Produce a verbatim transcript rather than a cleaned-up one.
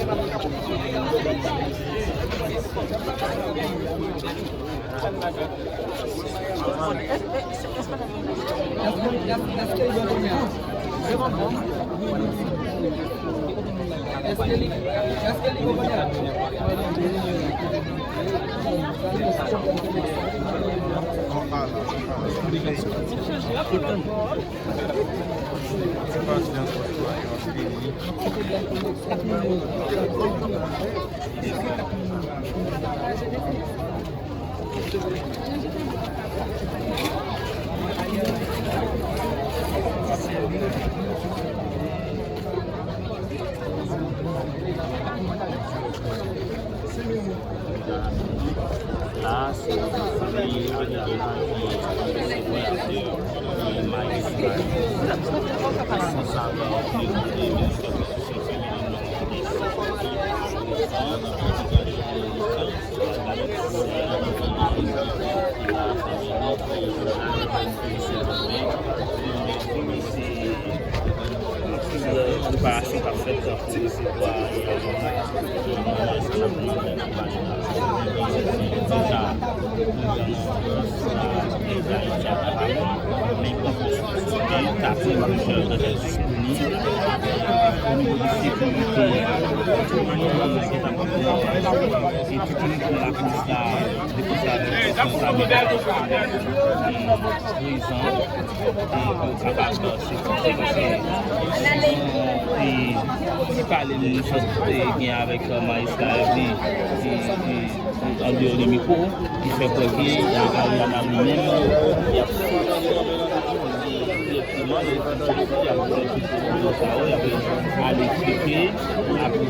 La, se li, Ariana, ki se pwomotè, ki majistra, ki responsab, ki ministè pou sosyo feminen nan Pòtoprens. Preparasyon k ap fèt pou resevwa prezan e yo kapab sekirize paske e, e, pale nou sot e, gen avèk majistra Hervé e, e, andeyò de mikwo ki fè kwè ke Ariana li menm y ap direkteman y ap ale tcheke apre